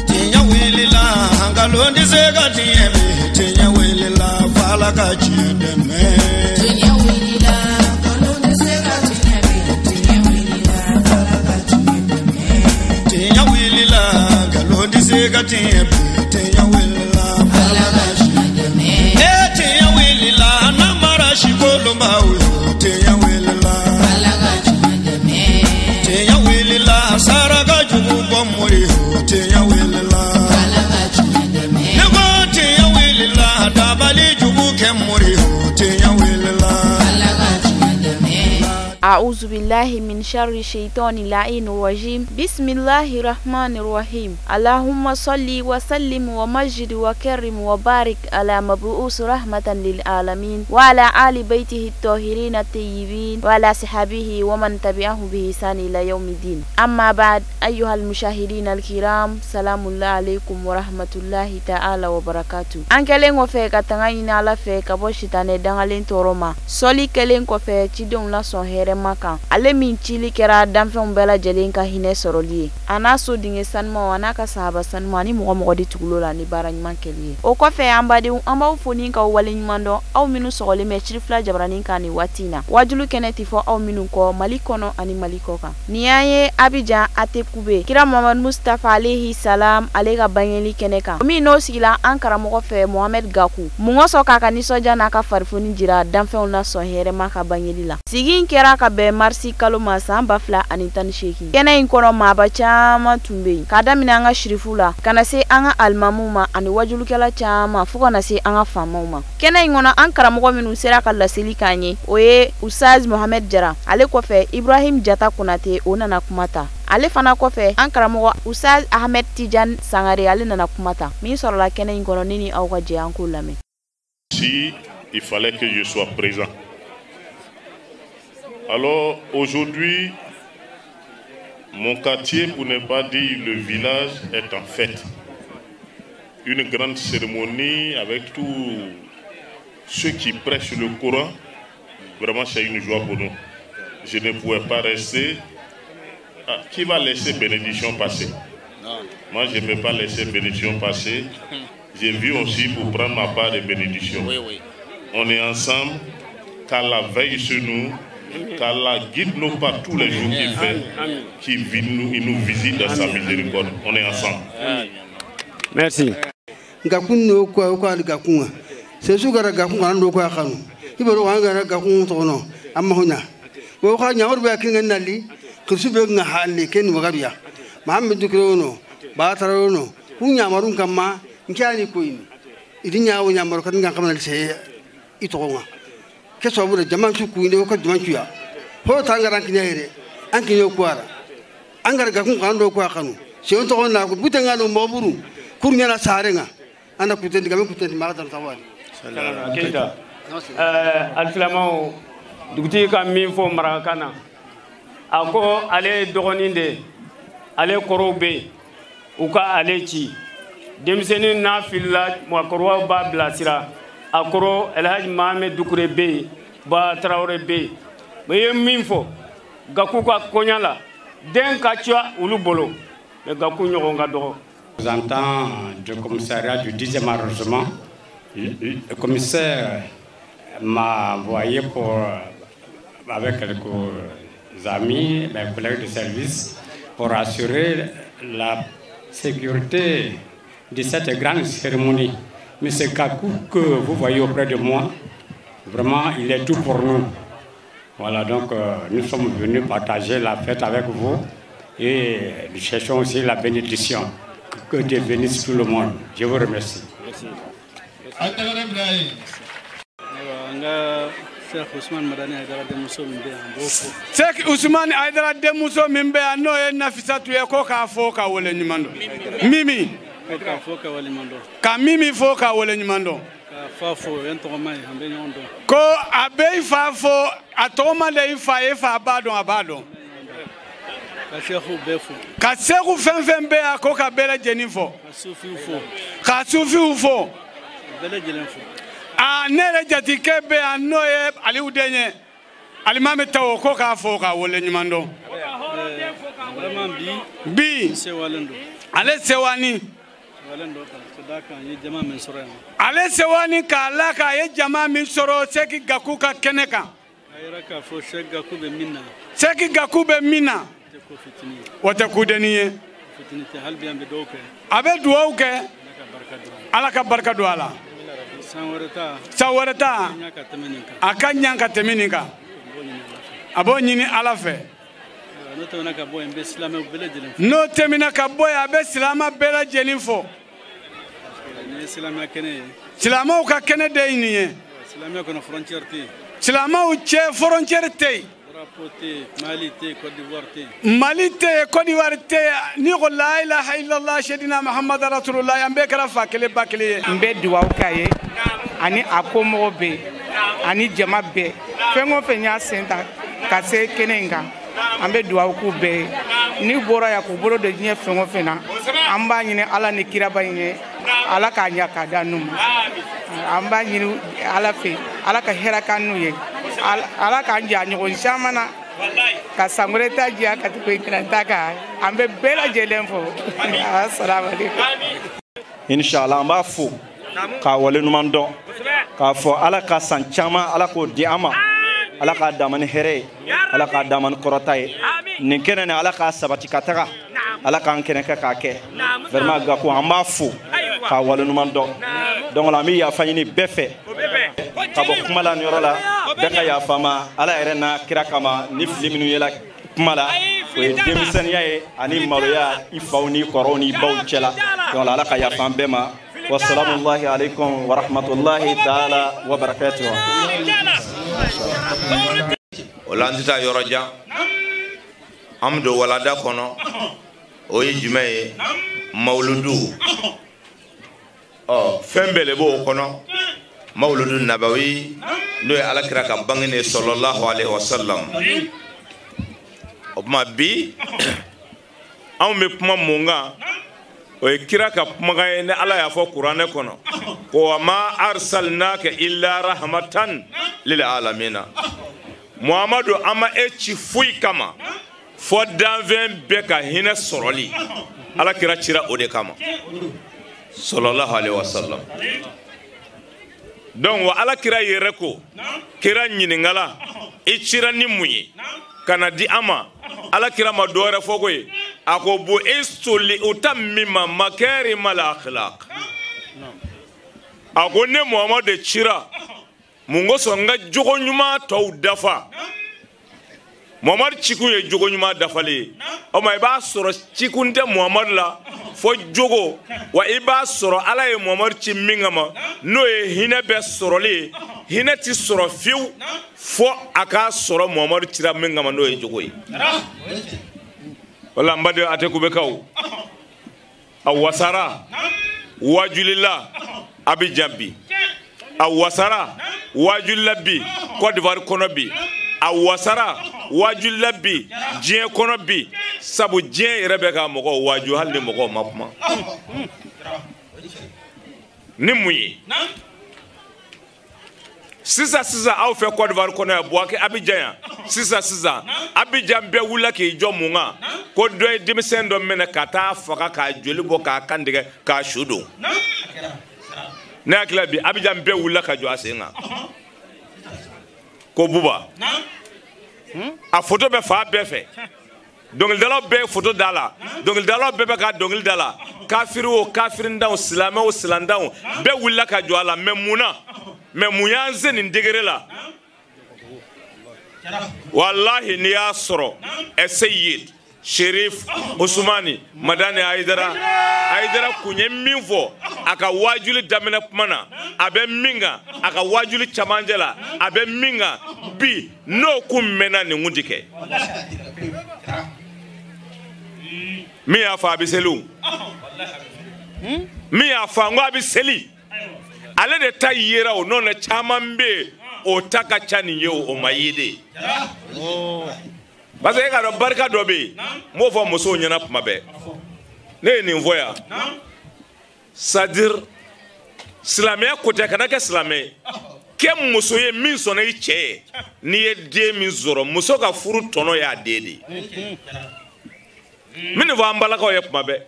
Tiɲɛ wulila nkalon tɛ se ka tiɲɛ bi tiɲɛ wulila f'Ala ka tiɲɛ dɛmɛ. Tiɲɛ wulila nkalon tɛ se ka tiɲɛ bi tiɲɛ wulila f'Ala ka tiɲɛ dɛmɛ. Tiɲɛ wulila nkalon tɛ se ka tiɲɛ bi tiɲɛ wulila f'Ala ka tiɲɛ dɛmɛ. Ee tiɲɛ wulila namara si kolonbaw yo tiɲɛ wulila f'Ala ka tiɲɛ dɛmɛ. Tiɲɛ wulila saraka jugu bɔ mori yo tiɲɛ wulila f'Ala ka tiɲɛ dɛmɛ. Ne ko tiɲɛ wulila dabali jugu kɛ mori yo tiɲɛ wulila f'Ala ka tiɲɛ dɛmɛ. أعوذ بالله من شر الشيطان اللعين الرجيم بسم الله الرحمن الرحيم اللهم صل وسلم ومجد وكرم وبارك على مبعوث رحمة للعالمين وعلى آل بيته الطاهرين الطيبين وعلى صحابه ومن تبعه بإحسان إلى يوم الدين أما بعد أيها المشاهدين الكرام سلام الله عليكم ورحمة الله تعالى وبركاته An kɛlen kɔfɛ ka tanga ɲini Ala fɛ ka bɔ sitanɛ dangalen tɔɔrɔ ma sɔli kɛlen kɔfɛ cidenw lasɔn hɛrɛ ma kan ale min cili kɛra danfɛnw bɛɛ lajɛlen ka hinɛ sɔrɔli ye a n'a so dingɛ sanumaw a n'a ka sahaba sanumaw ani mɔgɔ mɔgɔ de tugulo la ni baara ɲuman kɛli ye o kɔfɛ an badenw an b'aw fo ni k'aw waleɲuman dɔn aw minnu sɔgɔlen bɛ Cirifila jabaranin kan nin waati in na wajulu kɛnɛ tɛ fɔ aw minnu kɔ Mali kɔnɔ ani Mali kɔ kan nin y'an ye Abidjan Attécoubé kira Muhamadu Mustafa alayhi salam ale ka bangeli kɛnɛ kan min n'o sigila an karamɔgɔ fɛ Mohamed Gakou mun kosɔn k'a ka nisɔndiya n'a ka farifoni jira danfɛnw na sɔn hɛrɛma ka bangeli la sigi in kɛra ka bɛn marisi kalo ma san 2018 kɛnɛ in kɔnɔ maaba caman tun bɛ yen k'a daminɛ an ka sirifu la ka na se an ka alimamuw ma ani wajulukɛla caman fo ka na se an ka faamaw ma kɛnɛ in kɔnɔ an karamɔgɔ minnu sera ka laseli k'an ye o ye Ustaz Mohamed Jara ale kɔfɛ Ibrahim Jata Konate o nana kuma ta ale fana kɔfɛ an karamɔgɔ Ustaz Ahmed Tijan Sangare ale nana kuma ta min sɔrɔla kɛnɛ in kɔnɔ ne ni aw ka jɛ an k'o lamɛn. Si il fallait que je sois présent. Alors aujourd'hui, mon quartier, pour ne pas dire le village, est en fête. Une grande cérémonie avec tous ceux qui prêchent le Coran. Vraiment, c'est une joie pour nous. Je ne pouvais pas rester. Ah, qui va laisser bénédiction passer? Moi, je ne peux pas laisser bénédiction passer. J'ai vu aussi pour prendre ma part de bénédiction. Oui, oui. On est ensemble, qu'Allah veille sur nous, qu'Allah guide nos pas tous les jours qu'il fait, qu'il nous, il nous visite dans sa miséricorde. On est ensemble. Merci. Gakun ko ko al gakunga sesu gara gakunga ando ko akanu ibaro wanga gakun to no amma hunya wo ka nyaur be kinga nalli kursu be nga halli ken wagaruya Muhammad dukrono ba tarono kunya marun kamma nkani koyini idi nyaawo nyamaro kan nga kamna se itogonga ke sobure jaman su kuinde ko jaman cuya ho tangara kinyere an kinyo kwara angara gakun ando ko akanu se on to na ko butenga no moburu kurnya na sarenga anda kutendi gabe kutendi magadan tawali Keita alfilamaw dugutigi ka min fɔ marakakan na a ko ale dɔgɔnin de ale kɔrɔw bɛ yen u ka ale ci denmisɛnnin n'a filila mɔgɔkɔrɔbaw b'a bilasira a kɔrɔ Elhaji Mohamed Dukure bɛ yen Ba Tarawele bɛ yen mais i ye min fɔ Gakou ka koɲa la den ka ca olu bolo mais Gakou ɲɔgɔn ka dɔgɔ. Représentant du commissariat du 10e arrondissement, le commissaire m'a envoyé pour, avec quelques amis, mes collègues de service, pour assurer la sécurité de cette grande cérémonie. M. Gakou, que vous voyez auprès de moi, vraiment, il est tout pour nous. Voilà, donc nous sommes venus partager la fête avec vous et nous cherchons aussi la bénédiction. Que Dieu bénisse tout le monde. Je vous remercie. Merci. Cheikh Ousmane Aïdara denmuso min bɛ yan n'o ye Nafisatu ye ko k'a fo k'a waleɲuman dɔn. Mimi. Ka Mimi fo k'a waleɲuman dɔn. Ko a bɛ i fa fo a tɔgɔma de i fa ye fa b'a dɔn a b'a dɔn. Ka seku fɛn fɛn bɛ yan ko ka bɛɛ lajɛlen fo. Ka sufiw fo. A ne yɛrɛ jatikɛ bɛ yan n'o ye Aliyu den ye. Alimami taw ko k'a fo k'a waleɲuman dɔn. Bi ale sewani ale sewani k'a la k'a ye jama min sɔrɔ Sɛki Gaku ka kɛnɛ kan. Sɛki Gaku bɛ min na o tɛ kudenni ye. A bɛ duwawu kɛ Ala ka barika don a la. San wɛrɛ ta a ka ɲa ka tɛmɛ nin kan. A b'o ɲini Ala fɛ. N'o tɛmɛna ka bɔ yen, a bɛ silamɛ bɛɛ lajɛlen fo. Silamɛw ka kɛnɛ de ye nin ye. Silamɛw cɛ frontière tɛ yen. Mali tɛ yen, Côte d'Ivoire tɛ yen. N'i ko la ilaha illallah Seydina Muhammad Rasulullah, an bɛɛ kɛra fa kelen ba kelen ye. N bɛ duwawu k'a ye ani a komɔgɔw bɛɛ ani jama bɛɛ, fɛn o fɛn y'a sen ta ka se kɛnɛ in kan, an bɛ duwawu k'u bɛɛ ye. N'i bɔra yan k'u bolo don diɲɛ fɛn o fɛn na, an b'a ɲini Ala ni kiraba in ye, Ala k'a ɲa k'a d'an n'u ma. An b'a ɲini Ala fɛ, Ala ka hɛrɛ k'an n'u ye, Ala k'an jɛ a ɲɔgɔn caman na, ka san wɛrɛ ta diya ka tugu ɲinan ta kan. An bɛ bɛɛ lajɛlen fo. Asalaamaaleykum. Inshallah an b'a fo k'a waleɲuman dɔn k'a fɔ Ala ka san caman Ala k'o di an ma, Ala k'a d'an ma ni hɛrɛ ye, Ala k'a d'an ma ni kɔrɔta ye. Nin kɛnɛ nin Ala k'a sabati ka taga, Ala k'an kɛnɛ kɛ k'a kɛ. Vraiment Gaku an b'a fo k'a waleɲuman dɔn. Donc an bɛ yafa ɲini bɛɛ fɛ ka bɔ kuma la nin yɔrɔ la, bɛɛ ka yafa ma Ala yɛrɛ n'a kira kama. Ni fili minnu yela kuma la, o ye denmisɛnninya ye ani maloya i faw n'i kɔrɔw n'i baw cɛla. Donc Ala ka yafa an bɛɛ ma. Wassalamullahi alaikum wa rahmatullahi ta'ala wa barakatuh. O la an tɛ taa yɔrɔ jan, an bɛ don walanda kɔnɔ. O ye jumɛn ye? Mawuludu. Ɔ fɛn bɛɛ de b'o kɔnɔ. Mawuludu nabawi, n'o ye Ala kira ka bange ne sallallahu alaihi wa sallam. O tuma bi anw bɛ kuma mun kan? O ye kira ka kumakan ye ni Ala y'a fɔ kuranɛ kɔnɔ ko wa ma arsalnaka illa rahmatan lil alamina. Muhamadu, an ma e ci foyi kama fɔ danfɛn bɛɛ ka hinɛ sɔrɔli. Ala kira cira o de kama sallallahu alaihi wa sallam. Donc wa Ala kira yɛrɛ ko, kira ɲininkala i cira ni mun ye ka na di an ma? Ala kira ma dɔ wɛrɛ fɔ ko ye, a ko bo istuli utammima makarima al akhlaq. A ko ne Muhamadu de cira mun kosɔn? N ka jogo ɲuman tɔw dafa. Muhamadu cikun ye jogo ɲuman dafalen ye. O ma i b'a sɔrɔ cikun tɛ Muhamadu la fɔ jogo. Wa i b'a sɔrɔ Ala ye Muhamadu ci min kama, n'o ye hinɛ bɛɛ sɔrɔli ye. Hinɛ ti sɔrɔ fiyewu fɔ a k'a sɔrɔ Muhamadu cira min kama, n'o ye jogo ye. Wala n baden Atekubekaw, a wasara wajulila Abidjan bi, a wasara wajulila bi Côte d'Ivoire kɔnɔ bi, a wasara wajulila bi diɲɛ kɔnɔ bi. Sabu diɲɛ yɛrɛ bɛ ka mɔgɔw waju hali ni mɔgɔw ma kuma. Ni mun ye? Sisan sisan aw fɛ Côte d'Ivoire kɔnɔ yan, Bouaké Abidjan yan, sisan sisan Abidjan bɛɛ wulila k'i jɔ mun kan? Ko dɔ ye denmisɛn dɔ minɛ ka taa faga k'a joli bɔ k'a kan tigɛ k'a su don. Ne hakili la bi Abidjan bɛɛ wulila ka jɔ a sen kan ko Buba. A photo bɛ fan bɛɛ fɛ, dɔnkilidalaw bɛɛ ye photo da la, dɔnkilidalaw bɛɛ bɛ ka dɔnkili da la, kafiri o kafirindanw, silamɛ o silandanw, bɛɛ wulila ka jɔ a la. Mɛ mun na? Mɛ mun y'an se nin degré la? Walahi n'i y'a sɔrɔ Seyid Sherif Ousmane Madani Haidara, Haidara kun ye min fɔ a ka wajuli daminɛ kuma na, a bɛ min kan a ka wajuli camancɛ la, a bɛ min kan bi, n'o kun mɛnna nin kun ti kɛ. Min y'a fɔ a bɛ seli o, min y'a fɔ n ko a bɛ seli, ale de ta yera o. N'o tɛ caman bɛ yen o ta ka ca nin ye o ma ye de. Parce que e k'a dɔn barika dɔ bɛ yen, n b'o fɔ musow ɲɛna kuma bɛɛ. Ne ye nin fɔ yan, c'est à dire silamɛya ko tɛ, kana kɛ silamɛ ye, kɛ muso ye min sɔnna i cɛ ye. N'i ye den min sɔrɔ, muso ka furu tɔnɔ y'a den de ye. Minnu fɔ an balakaw ye kuma bɛɛ.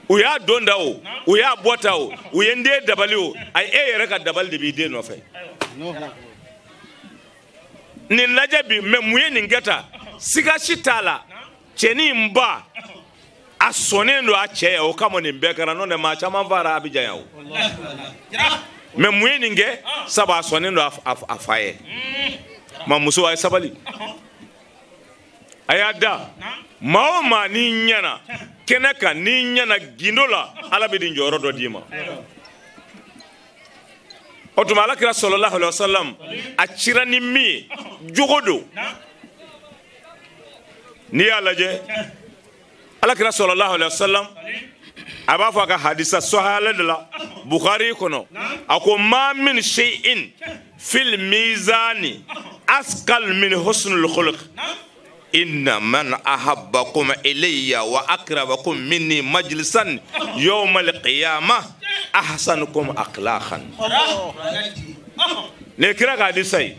U y'a don da o, u y'a bɔ ta o, u ye n den dabali o, ayi e yɛrɛ ka dabali de b'i den nɔfɛ. Nin lajɛ bi, mɛ mun ye nin kɛ tan? Siga si t'a la, cɛnin in ba a sɔnnen don a cɛ ye, o kama nin bɛɛ kɛra, n'o tɛ maa caman fara a bɛ janya o. Mɛ mun ye nin kɛ? Sabu a sɔnnen don a fa ye. Ma muso a ye sabali. A y'a da maa o maa n'i ɲɛna kɛnɛ kan, n'i ɲɛna gindo la, Ala bɛ nin jɔyɔrɔ dɔ d'i ma. O tuma Ala kira sallallahu alaihi wasallam a cira ni min ye, jogo don. N'i y'a lajɛ, Ala kira sallallahu alaihi wasallam a b'a fɔ a ka hadisa sahih de la, Bukhari kɔnɔ, a ko ma min shay'in fil mizani asqal min husnul khuluq. Inna man ahabbakum ilayya wa akrabakum minni majlisan yawma al-qiyamah ahsanukum akhlaqan. Ne kira ka hadisa ye,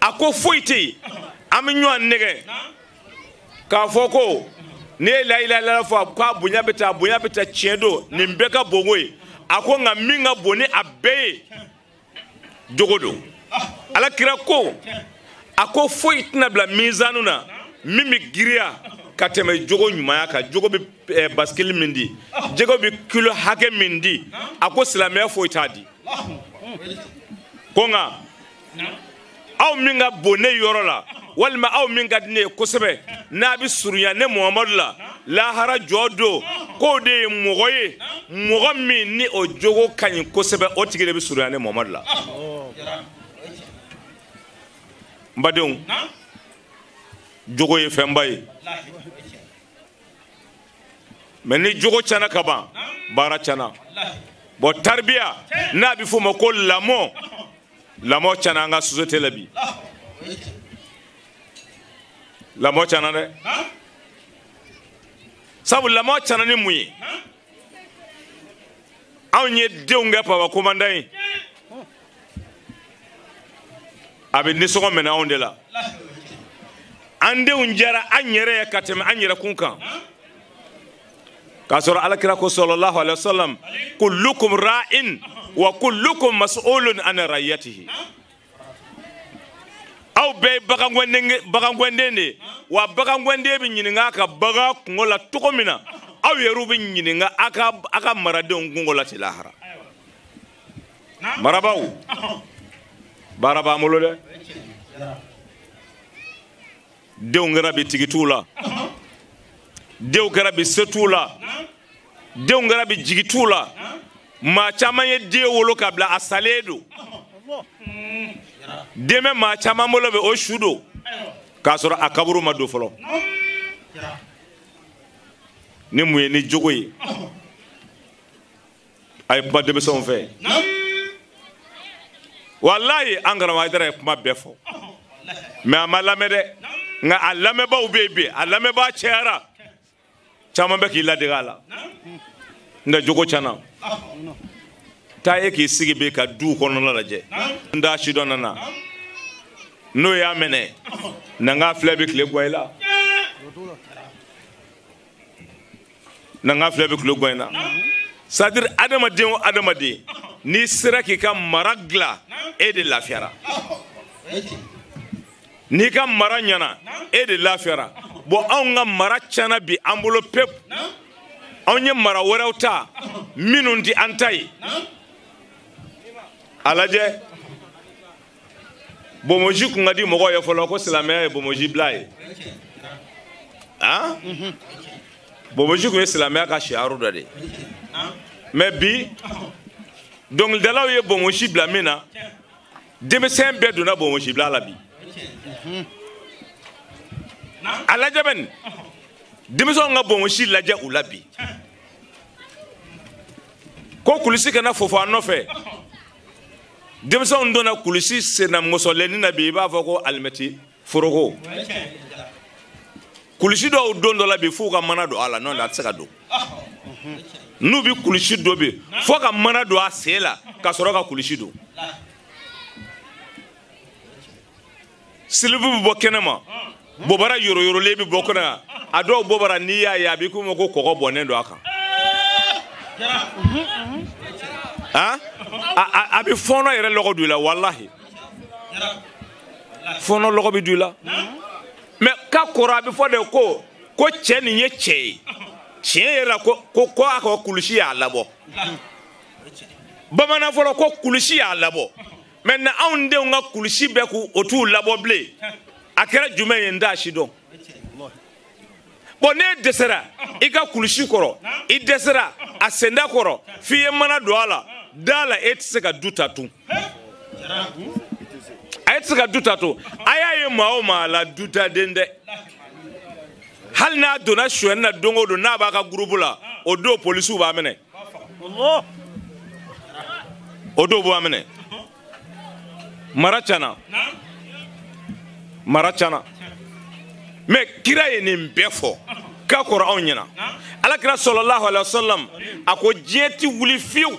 a ko foyi tɛ yen an bɛ ɲɔgɔn nɛgɛ k'a fɔ ko n'i ye la ilaha illallah fɔ k'a bonya bɛ taa, a bonya bɛ taa, tiɲɛ don, nin bɛɛ ka bon ko ye. A ko nka min ka bon ni a bɛɛ ye, jogo don. Ala kira ko a ko foyi tɛna bila mizanu na min bɛ giriya ka tɛmɛ jogo ɲumanya kan. Jogo bɛ basikili min di, jogo bɛ kilo hakɛ min di, a ko silamɛya foyi t'a di. Ko nka aw min ka bon ne yɔrɔ la, walima aw min ka di ne ye kosɛbɛ, n'a bɛ surunya ne Muhamadu la lahara jɔ don, k'o de ye mɔgɔ ye, mɔgɔ min ni o jogo ka ɲi kosɛbɛ, o tigi de bɛ surunya ne Muhamadu la. N badenw, jogo ye fɛnba ye, mɛ ni jogo tiɲɛna ka ban, baara tiɲɛna. Bɔn taribiya n'a bɛ f'o ma ko lamɔ, lamɔ tiɲɛna an ka société la bi. Lamɔ tiɲɛna dɛ. Sabu lamɔ tiɲɛna ni mun ye? Anw ye denw kɛ papa commandant ye. A bɛ nisɔngɔ minɛ anw de la. An denw jɛra an yɛrɛ ye ka tɛmɛ an yɛrɛ kun kan. K'a sɔrɔ Ala kira ko sallallahu alaihi wasallam, kullukum ra'in wa kullukum mas'ulun an ra'iyatihi. Aw bɛɛ ye bagangɛnden de ye, wa bagangɛnden bɛ ɲininka a ka bagan kungo la cogo min na, aw yɛrɛw bɛ ɲininka a ka maradenw kungo la ten lahara. Marabaw, baara b'an bolo dɛ. Denw kɛra bi tigi t'u la, denw kɛra bi se t'u la, denw kɛra bi jigi t'u la. Maa caman ye den wolo ka bila a salen don. Den bɛ maa caman bolo bɛ o su don, k'a sɔrɔ a kaburu ma don fɔlɔ. Ni mun ye? Ni jogo ye. A ye kuma denmisɛnw fɛ. Walayi an karamɔgɔ Hayidara ye kuma bɛɛ fɔ, mɛ a ma lamɛn dɛ. Nka a lamɛnbaaw bɛ yen bi, a lamɛnbaa cayara, caman bɛ k'i ladege a la. N tɛ jogo tiɲɛna. Taa e k'i sigi bi ka duw kɔnɔna lajɛ. N t'a si dɔn nana n'o y'a minɛ, na n k'a filɛ bɛ tile guwan i la, na n k'a filɛ bɛ tile guwan i la. C'est à dire adamaden o adamaden, n'i sera k'i ka mara dilan, e de lafiyara. N'i ka mara ɲɛna, e de lafiyara. Bɔn anw ka mara tiɲɛna bi an bolo pewu. Anw ye mara wɛrɛw ta minnu tɛ an ta ye. A lajɛ, bomoji kun ka di mɔgɔw ye fɔlɔ, ko silamɛya ye bomoji bila ye. Han? Bomoji kun ye silamɛya ka siyaru dɔ de ye. Mɛ bi dɔnkilidalaw ye bomosi bila min na, denmisɛn bɛɛ donna bomosi bila la bi. A lajɛ bɛ nin, denmisɛnw ka bomosi lajɛ u la bi. Ko kulisi kana fofo a nɔfɛ. Denmisɛnw donna kulisi senna mɔsɔlenni na bi, i b'a fɔ ko alimɛti foroko. Kulisi dɔw don dɔ la bi, f'u ka mana don a la, n'o tɛ a tɛ se ka don. N'u bɛ kulisi don bi, fo ka mana don a sen la ka sɔrɔ ka kulisi don. Silifu bɛ bɔ kɛnɛ ma, Bobara yoroyorolen bɛ bɔ kɔnɔ a dɔw bobara n'i y'a ye a b'i komi ko kɔgɔ bɔnnen don a kan. Han a bɛ fɔɔnɔ yɛrɛ lɔgɔ don i la walahi fɔɔnɔ lɔgɔ bɛ don i la mais k'a kɔrɔ a bɛ fɔ de ko cɛ nin ye cɛ ye tiɲɛ yɛrɛ la ko a ka kulusi y'a labɔ bamanan fɔlɔ ko kulusi y'a labɔ maintenant anw denw ka kulusi bɛɛ k'u o t'u labɔ bilen a kɛra jumɛn ye n t'a si dɔn. Bon n'e dɛsɛra i ka kulusi kɔrɔ i dɛsɛra a senda kɔrɔ f'i ye mana don a la da la e tɛ se ka du ta tun a e tɛ se ka du ta tun a y'a ye maa o maa la dutaden dɛ hali n'a donna sonyɛni na don o don n'a b'a ka gurupu la o don polisiw b'a minɛ o don b'a minɛ mara tiɲɛna mara tiɲɛna. Mais kira ye nin bɛɛ fɔ k'a kɔrɔ anw ɲɛna ala kira sɔlɔlahu alayhi wa sallam a ko diɲɛ ti wuli fiyewu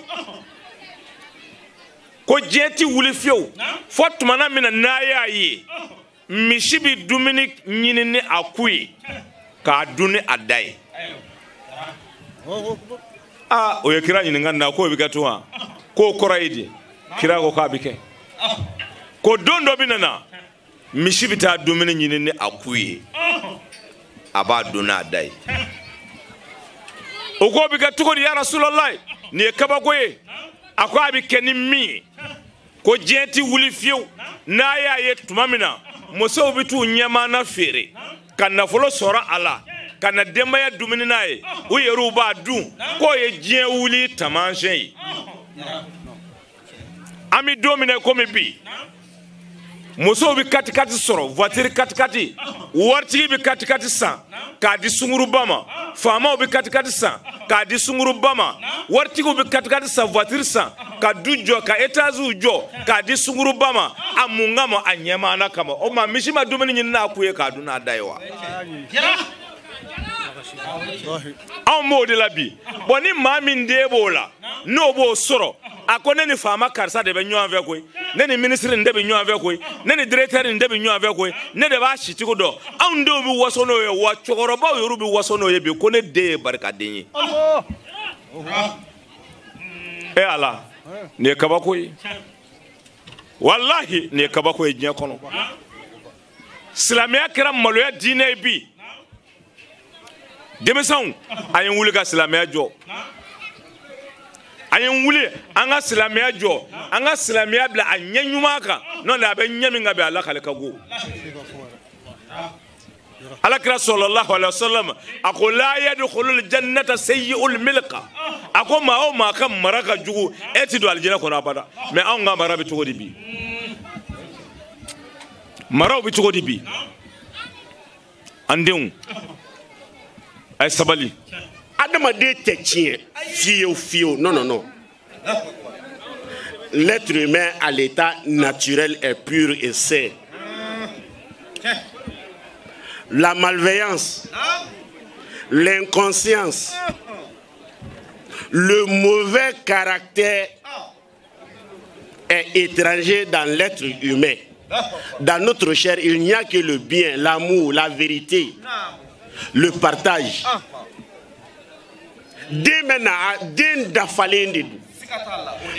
ko diɲɛ ti wuli fiyewu fɔ tumana min na n'a y'a ye misi bɛ dumuni ɲini ni a ku ye k'a dun ni a da ye aa o ye kira ɲininka nin na k'o bɛ kɛ tun wa k'o kɔrɔ ye di kira ko k'a bɛ kɛ ko don dɔ bɛ na misi bɛ taa dumuni ɲini ni a ku ye a b'a dun n'a da ye o ko bɛ kɛ cogo di ya Rasulalayi nin ye kabako ye a ko a bɛ kɛ ni min ye ko diɲɛ ti wuli fiyewu n'a y'a ye tuma min na musow bɛ t'u ɲɛmaana feere ka nafolo sɔrɔ a la ka na denbaya dumuni n'a ye u yɛrɛw b'a dun k'o ye diɲɛ wuli taamasiyɛn ye an bɛ don min na komi bi musow bɛ katikati sɔrɔ voiture katikati waritigi bɛ katikati san k'a di sunguruba ma faamaw bɛ katikati san k'a di sunguruba ma waritigiw bɛ katikati san voiture san ka du jɔ ka étagew jɔ k'a di sunguruba ma a mun kama a ɲɛmaana kama o ma misi ma dumuni ɲini n'a ku ye k'a dun n'a da ye wa anw b'o de la bi bon ni maa min den b'o la n'o b'o sɔrɔ a ko ne ni faama karisa de bɛ ɲɔgɔn fɛ koyi ne ni minisiri nin de bɛ ɲɔgɔn fɛ koyi ne ni directeur nin de bɛ ɲɔgɔn fɛ koyi ne de b'a sitigiw dɔn anw denw bɛ waso n'o ye wa cɛkɔrɔbaw yɛrɛ bɛ waso n'o ye bi ko ne den ye barikaden ye e ala nin ye kabako ye walahi nin ye kabako ye diɲɛ kɔnɔ silamɛya kɛra maloya diinɛ ye bi denmisɛnw a ye n wuli ka silamɛya jɔ a ye n wuli an ka silamɛya jɔ an ka silamɛya bila a ɲɛ ɲuman kan n'o tɛ a bɛ ɲɛ min kan bi ala k'ale ka go ala kira sɔlɔlahu alayhi wa sallam a ko la yadkhulul jannata sayyi'ul milka a ko maa o maa ka mara ka jugu e ti don alijinɛ kɔnɔ abada mais anw ka mara bɛ cogo di bi maraw bɛ cogo di bi an denw a ye sabali adamaden tɛ tiɲɛ fiyewu fiyewu non non non l'être humain à l'état naturel est pur et sain. La malveillance, l'inconscience, le mauvais caractère est étranger dans l'être humain. Dans notre chair, il n'y a que le bien, l'amour, la vérité, le partage. Den bɛ na den dafalen de don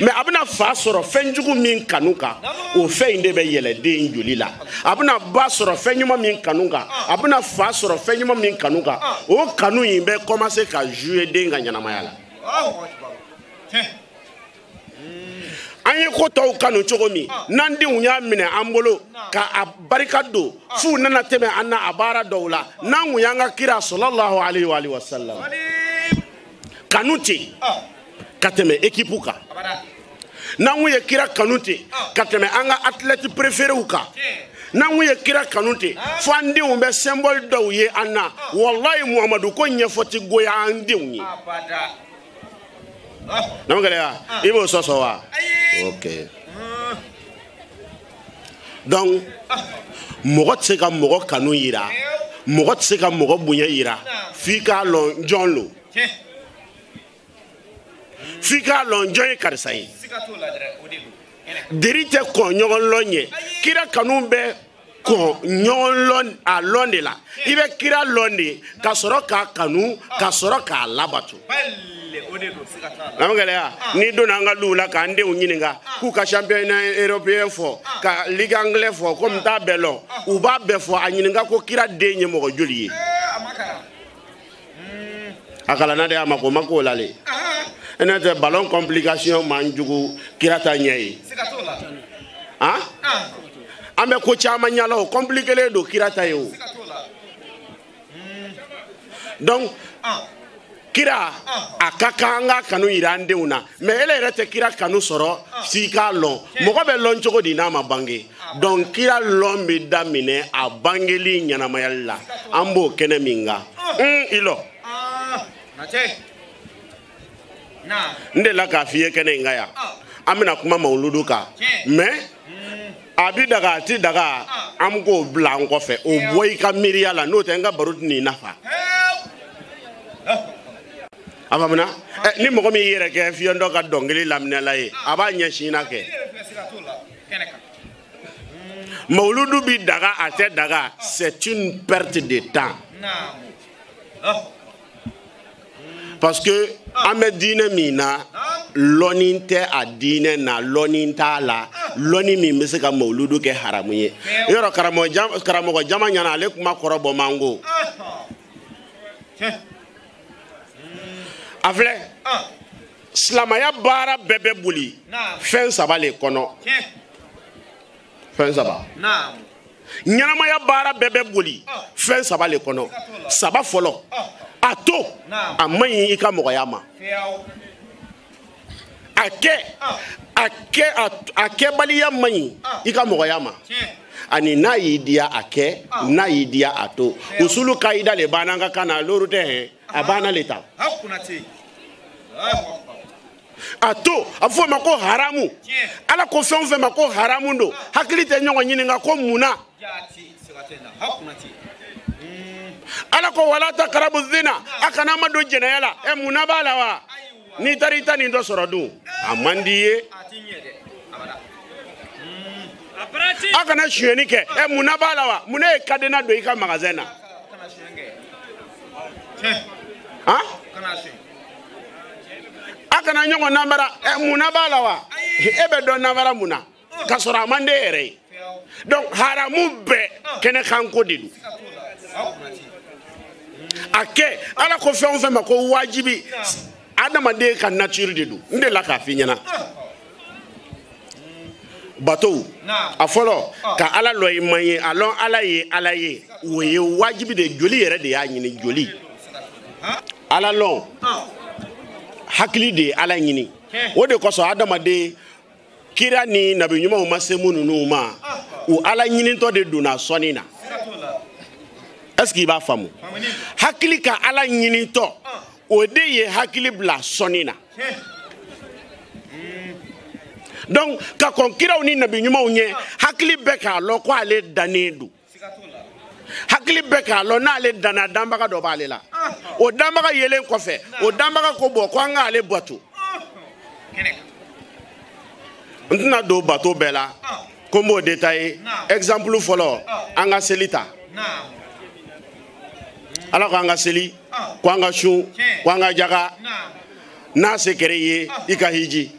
mais a bɛna fa sɔrɔ fɛn jugu min kanu kan o fɛn in de bɛ yɛlɛ den joli la a bɛna ba sɔrɔ fɛn ɲuman min kanu kan a bɛna fa sɔrɔ fɛn ɲuman min kanu kan o kanu in bɛ commencer ka jouer den ka ɲɛnamaya la. An ye ko tɔw kanu cogo min n'an denw y'a minɛ an bolo ka a barika don f'u nana tɛmɛ an na a baara dɔw la n'an kun y'an ka kira sallallahu alayhi wa sallam kanu ten ka tɛmɛ équipe kan n'an kun ye kira kanu ten ka tɛmɛ an ka athlète préféréw kan n'an kun ye kira kanu ten fo an denw bɛ symbole dɔw ye an na walayi Muhamadu ko ɲɛfɔ ti goya an denw ye. Namagɛlɛya i b'o sɔsɔ wa? Ok. Donc mɔgɔ tɛ se ka mɔgɔ kanu yira mɔgɔ tɛ se ka mɔgɔ bonya yira f'i k'a lɔn jɔn lo. F'i k'a lɔn jɔn ye karisa ye. Deri tɛ kɔn ɲɔgɔn lɔn ɲɛ kira kanu bɛ kɔn ɲɔgɔn lɔn a lɔn de la. I bɛ kira lɔn de ka sɔrɔ k'a kanu ka sɔrɔ k'a labato. Gɛlɛya n'i donna an ka luw la k'an denw ɲininka k'u ka championnat européen fɔ ka ligue anglais fɔ komi n t'a bɛɛ lɔn u b'a bɛɛ fɔ a ɲininka ko kira den ye mɔgɔ joli ye. A kalanna de a ma ko ma k'o la le. N'o tɛ ballon complication man jugu kira ta ɲɛ ye. Han an bɛ ko caman ɲala o compliqué don kira ta ye o. Donc kira a ka kan an ka kanu yira an denw na mais ele yɛrɛ tɛ kira kanu sɔrɔ f'i k'a lɔn. Mɔgɔ bɛ lɔn cogo di n'a ma bange? Donc kira lɔn bɛ daminɛ a bangeli ɲɛnamayali la. An b'o kɛnɛ min kan i lɔ. N delila k'a f'i ye kɛnɛ in kan yan an bɛna kuma mawuludu kan mais a bi daga a ti daga an k'o bila an kɔfɛ o bɔ i ka miiriya la n'o tɛ n ka baro tɛ n'i nafa. A faamuna? Ni mɔgɔ min y'i yɛrɛ kɛ fiyɛntɔ ka dɔnkili laminɛla ye a b'a ɲɛsin na kɛ. Mawuludu bi daga a tɛ daga c'est une perte de temps. Parce que an bɛ diinɛ min na lɔnni tɛ a diinɛ na lɔnni t'a la lɔnni min bɛ se ka mawuludu kɛ haramu ye. Yɔrɔ karamɔgɔ jama ɲɛna ale kuma kɔrɔ bɔ man go. A filɛ silamɛya baara bɛɛ bɛ boli fɛn saba le kɔnɔ. Fɛn saba. Ɲɛnamaya baara bɛɛ bɛ boli fɛn saba le kɔnɔ. Saba fɔlɔ. A to a man ɲi i ka mɔgɔya ma. A kɛ a kɛbaliya man ɲi i ka mɔgɔya ma. Ani n'a y'i diya a kɛ n'a y'i diya a to. Usulu kayida le banna an ka kan na loru tɛ hɛn a banna le ta. A to a fɔ o ma ko haramu. Ala ko fɛn o fɛn ma ko haramu don hakili tɛ ɲɔgɔn ɲininka ko mun na. Ala ko wala taqrabu zina a kana ma don jɛnɛya la ɛ mun na b'a la wa? N'i taara i ta nin dɔ sɔrɔ dun a man di ye. A kana sonyɛni kɛ ɛ mun na b'a la wa? Mun ne ye cadenas don i ka magasin na? Han a kana ɲɔgɔn namara ɛ mun na b'a la wa? E bɛ dɔn namara mun na k'a sɔrɔ a man di e yɛrɛ ye. Donc haramu bɛɛ kɛnɛkanko de don. A kɛ ala ko fɛn o fɛn ma ko wajibi adamaden ka nature de don. N delila k'a f'i ɲɛna. Bato a fɔlɔ ka ala lɔ i man ye a lɔn ala ye ala ye o ye wajibi de joli yɛrɛ de y'a ɲini joli. Ala lɔn hakili de ye ala ɲini. O de kosɔn adamaden kira ni nabi ɲumanw ma se minnu ma u ala ɲinitɔ de donna sɔnni na. Est-ce qu'il b'a faamu? Hakili ka ala ɲinitɔ o de ye hakili bila sɔnni na. Donc ka kɔn kiraw ni nabi ɲumanw ɲɛ hakili bɛ k'a lɔn ko ale dannen don. Hakili bɛ k'a lɔn n'ale danna danbaga dɔ b'ale la. O danbaga yelen kɔfɛ o danbaga ko bɔn ko an k'ale bato. N tɛna don bato bɛɛ la ko n b'o détailler. Exemple fɔlɔ an ka seli ta. Ala ko an ka seli ko an ka sun ko an ka jaga n'a se kɛra i ye i ka hiji.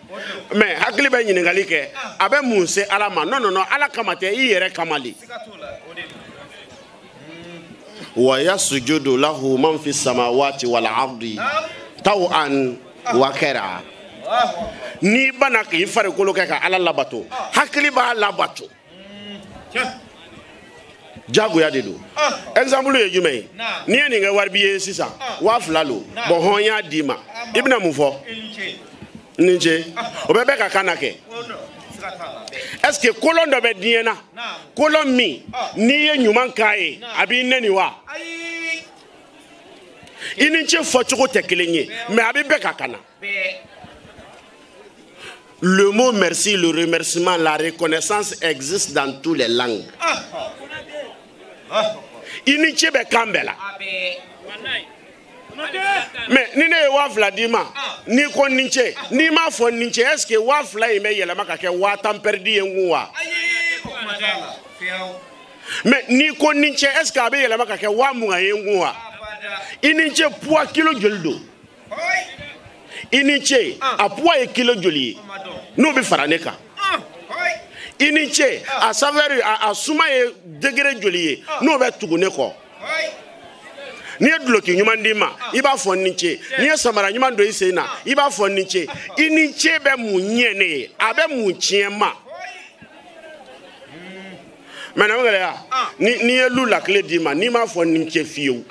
Mais hakili bɛ ɲininkali kɛ a bɛ mun se ala ma? Non non non ala kama tɛ i yɛrɛ kama le. Wa yasjudu lahu man fi samawati wal ardi taw'an wa kara. N'i banna k'i farikolo kɛ ka ala labato hakili b'a labato. Jagoya de don. Exemple ye jumɛn ye? N'i ye nin kɛ wari bi ye sisan 2000 lo bɔn hɔn y'a d'i ma i bɛna mun fɔ? N ni ce. O bɛɛ bɛ ka kan na kɛ. Est-ce que kolon dɔ bɛ diɲɛ na kolon min n'i ye ɲuman k'a ye a b'i nɛni wa? I ni ce fɔcogo tɛ kelen ye mais a bɛ bɛɛ ka kan na. Le mot merci, le remerciement, la reconnaissance existe dans toutes les langues. I ni ce bɛ kan bɛɛ la. Mais ni ne ye 2000 d'i ma n'i ko ni ce n'i m'a fɔ ni ce est-ce que 2000 in bɛ yɛlɛma ka kɛ 10 000 perdu ye n kun wa? Mais n'i ko ni ce est ce que a bɛ yɛlɛma ka kɛ 20 000 ye n kun wa? I ni ce poids kilo joli don? I ni ce a poids ye kilo joli ye n'o bɛ fara ne kan? I ni ce a saveur a suma ye degré joli ye n'o bɛ tugu ne kɔ? N'i ye duloki ɲuman d'i ma, i b'a fɔ ni ce. N'i ye samara ɲuman don i sen na, i b'a fɔ ni ce. I ni ce bɛ mun ɲɛ ne ye? A bɛ mun tiɲɛ n ma? Mais na gɛlɛya, n'i ye lu lakile d'i ma, n'i m'a fɔ ni ce fiyewu,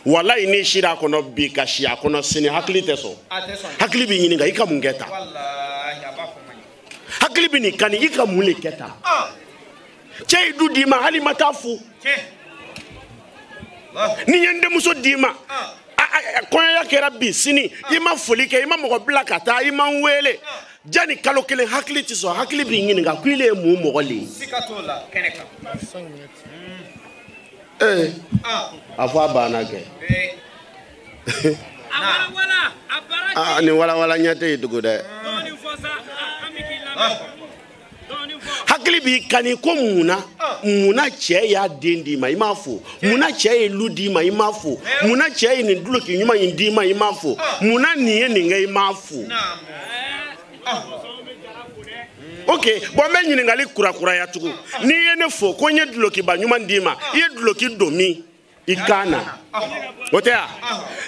walayi n'i sira a kɔnɔ bi ka si a kɔnɔ sini, hakili tɛ sɔn. Hakili b'i ɲininka i ka mun kɛ tan. Hakili bɛ nin kani i ka mun de kɛ tan. Cɛ ye du d'i ma, hali ma taa fo. Ni ye n denmuso d'i ma, kɔɲɔya kɛra bi, sini i ma foli kɛ, i ma mɔgɔ bila ka taa, i ma n wele janni kalo kelen, hakili tɛ sɔn. Hakili b'i ɲininka ko ile ye mun mɔgɔ le ye. Ee, a fɔ a banna kɛ. Aa, nin walawala ɲɛ tɛ yen tugun dɛ. Hakili b'i kani ko munna munna cɛ y'a den d'i ma, i m'a fo. Munna cɛ ye lu d'i ma, i m'a fo. Munna cɛ ye nin duloki ɲuman in d'i ma, i m'a fo. Munna nin ye nin kɛ, i m'a fo. Ok, bon, n bɛ ɲininkali kurakuraya tugun. N'i ye ne fo ko n ye dulokiba ɲuman d'i ma, i ye duloki don min? I kan na, o tɛ wa?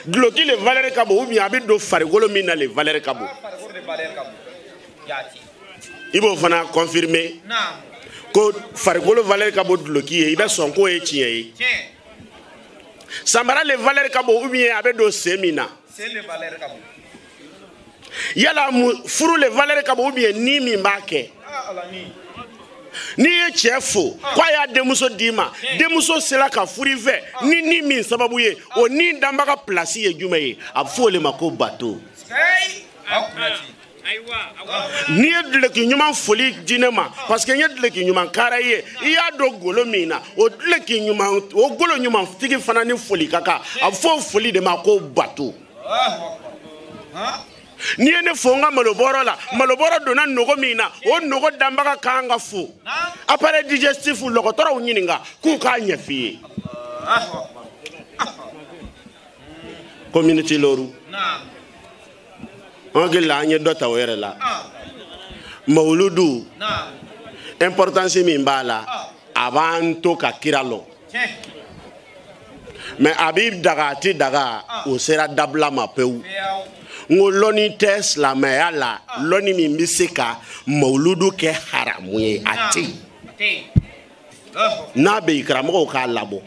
Duloki le valeur ka bon ou bien a bɛ don farikolo min na le valeur ka bon? I b'o fana confirmer ko farikolo valeur ka bon duloki ye, i bɛ sɔn k'o ye tiɲɛ ye. Samara le valeur ka bon ou bien a bɛ don sen min na? Yala furu le valeur ka bon ou bien ni min b'a kɛ? N'i ye cɛ fo k'a y'a denmuso d'i ma, denmuso sera ka furu i fɛ ni min sababu ye, o ni danbaga place ye jumɛn ye? A bɛ fɔ o de ma ko bato. N'i ye duloki ɲuman foli di ne ma, parce que n ye duloki ɲuman kara ye, i y'a don golo min na, o duloki ɲuman, o golo ɲuman tigi fana ni foli ka kan, a bɛ fɔ o foli de ma ko bato. N'i ye ne fo n ka malobɔrɔ la, malobɔrɔ donna nogo min na, o nogo danbaga kan ka fo. Appareil digestif, dɔgɔtɔrɔw ɲininka k'u k'a ɲɛf'i ye. Ko miniti looru, an hakili la an ye dɔ ta o yɛrɛ la. Mawuludu importance min b'a la, a b'an to ka kira lɔn, mais a b'i daga a ti daga, o sera dabila ma pewu. N ko lɔnni tɛ silamɛya la, lɔnni min bɛ se ka mawuludu kɛ haramu ye, a tɛ yen. N'a bɛ yen, karamɔgɔw k'a labɔ,